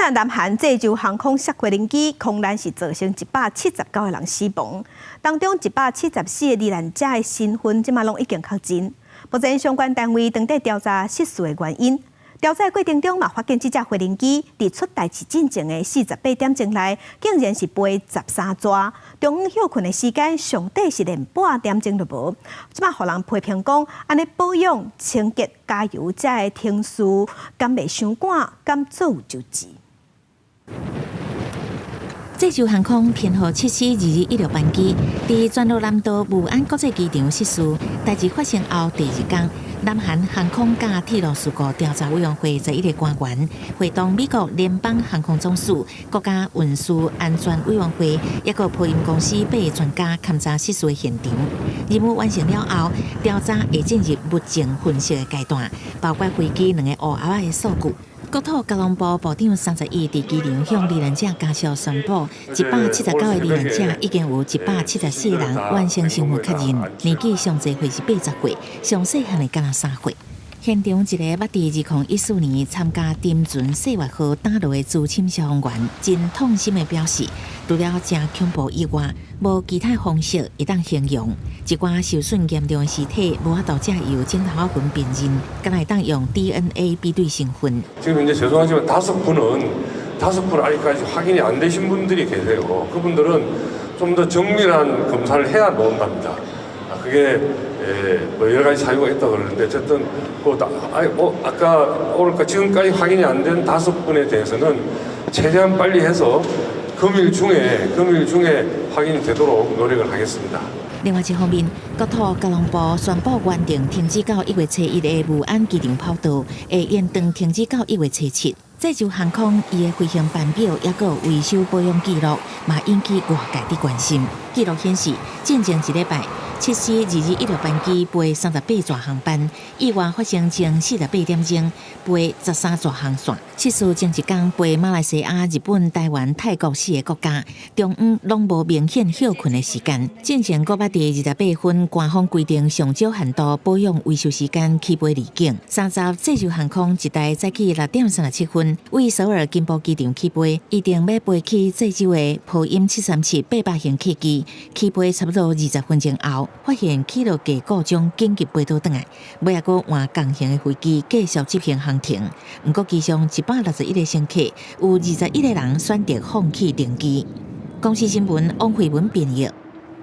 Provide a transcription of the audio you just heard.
啊，南韓濟州航空摔飛行機空難是造成179個人死亡，當中174個罹難者的身份，這馬攏已經確認。目前相關單位正佇調查失事的原因。調查過程中嘛，發現這架飛行機佇出代誌進前的48點鐘內，竟然是飛13逝，中午歇睏的時間上短是連半點鐘都無。這馬予人批評講，按呢保養、清潔、加油這个程序，敢袂傷趕，敢做有周至？濟州航空編號742216班機，佇全羅南道武安國際機場失事，代誌發生後第二工，南韓航空佮鐵路事故調查委員會11個官員，會同美國聯邦航空總署、國家運輸安全委員會，抑閣波音公司八個專家勘查失事的現場。任務完成了後，調查會進入物證分析的階段，包括飛機兩個烏盒仔的數據。國土交通部部長三十一佇機場向罹難者家屬宣布，179個罹難者已經有174人完成身份確認，年紀上濟歲是80歲，上細漢的敢若3歲。現場一個捌佇2014年參加沉船世越號打撈的資深消防員，真痛心的表示，除了誠恐怖以外，無其他方式會當形容。一寡受損嚴重的屍體，無法度藉由指頭仔痕辨認，敢若會當用 DNA 比對身份。 지금 이제 죄송하지만 다섯 분 아직까지 확인이 안 되신 분들이 계세요. 그분들은 좀 더 정밀한 검사를 해야 나온답니다. 그게 뭐 여러 가지 사유가 있다 그러는데 어쨌든 그 아니 뭐 아까 오늘까 지금까지 확인이 안 된 다섯 분에 대해서는 최대한 빨리 해서 금일 중에 확인이 되도록 노력을 하겠습니다. 另外一方面，國土交通部宣布原定停止到1月初1的武安機場跑道，會延長停止到1月初7。濟州航空伊的飛行班表抑閣維修保養記錄，嘛引起外界的關心。記錄顯示，進前一禮拜，742216班機飛38逝航班，意外發生前48點鐘飛13逝航線。失事前一工飛馬來西亞、日本、台灣、泰國四个國家，中午攏無明顯歇睏的時間。進前閣捌佇28分，官方規定上少限度保養維修時間起飛離境。30濟州航空一台早起6點37分，為首爾金浦機場起飛，預定欲飛去濟州的波音737-800型客機，起飛差不多20分鐘後，發現起落架故障，緊急飛倒轉來，尾仔閣換共型的飛機繼續執行航程。毋過機上161個乘客，有21個人選擇放棄登機。公視新聞王慧文編譯。